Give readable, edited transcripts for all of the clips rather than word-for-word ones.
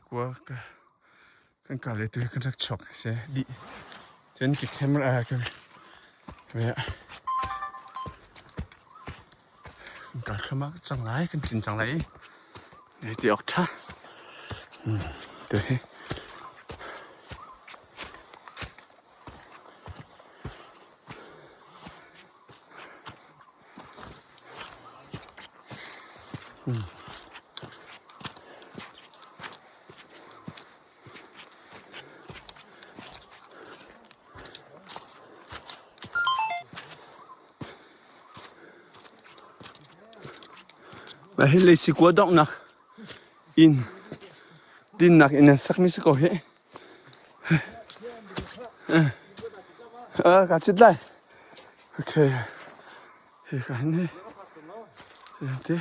kua ka kan kal le tu hi kan rak chuak si dih cun ki camera kan ve kan kal thluahmah cang lai kan tlin cang lai i ti awk ṭha tu hi. Mah hi leisi kua donghnak inn dinnak inn an sakmi si ko hi. Ka cit lai. Okay. Hi ka hin hi. Te.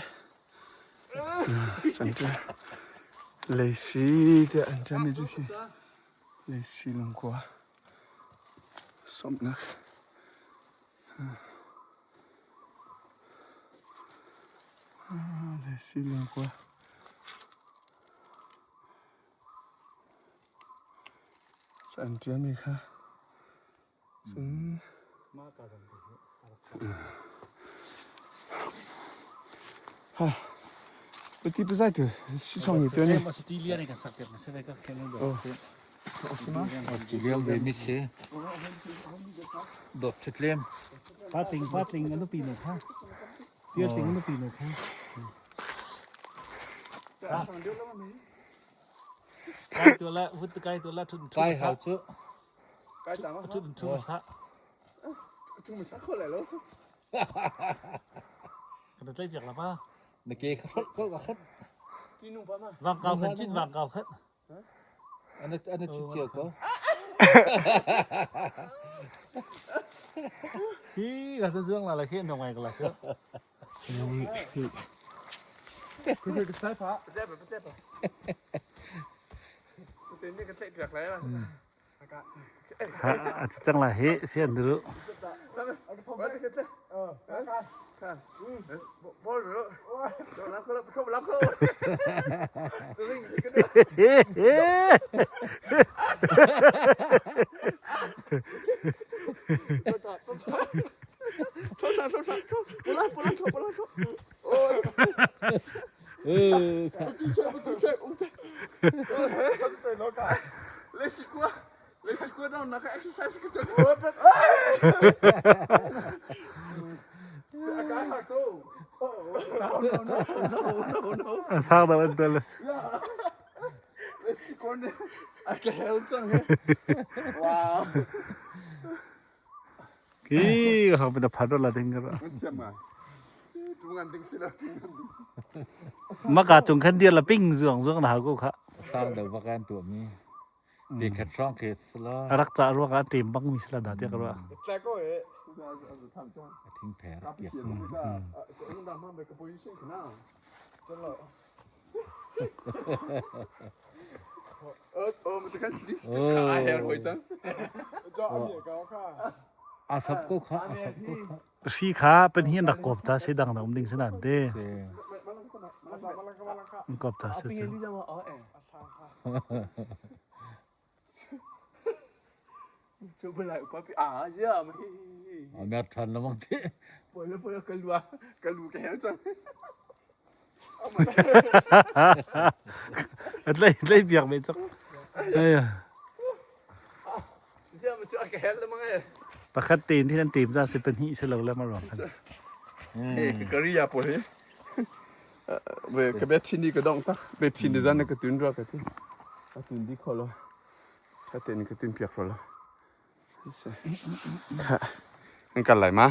Cante. Leisi te an ṭami cu khi. Leisi lungkua. Sawmhnak. Leisi lungkua. An ṭialmi kha cun Pati pazai tu si song ni tu ni. Australia ve mi si. Dot thitlem. Pa ting pa ting anu pi no kha. Tia ting anu pi no kha. Kai tu la vut kai tu la thun Kai hau cu. Kai ta ma. Thun thun sa. Thun sa kho lai lo. Ka tlai piak la pa. Na ke kha hrolh ko ka khat. Ti nung pa ma. Wang kau khan chin wang kau khat. Ana ana chi cio ko. Hi ka ta zuang la la khe nong ai ka la chu. A cang la he sian duru. Sang deuh an tel. Ki hang pina phat la ding ka. Maka chung khan dir la ping zuang zuang na ko kha. Sang deuh bakan tu mi. Ti khat hrawng khi sila. Rak ca ruak ah tem bang mi sila da te ka ruah. A thing pher piak. A sap ko kha, a sap ko kha. Hri kha pan hi an rak kawp ta se dang na um ding sanan te. An kawp ta se cu. A mer ṭhan lamang te. Tlai tlai piak ve cak. Pakhat tein hin an tem za se pahnih se lo le ma ruang khan. Kariya pawl hi ka bet thin di ka dong tak bet thin di zan ka tun rua ka ti ka tun di kho lo ka ten ka tun piak ro lo kan kal lai ma.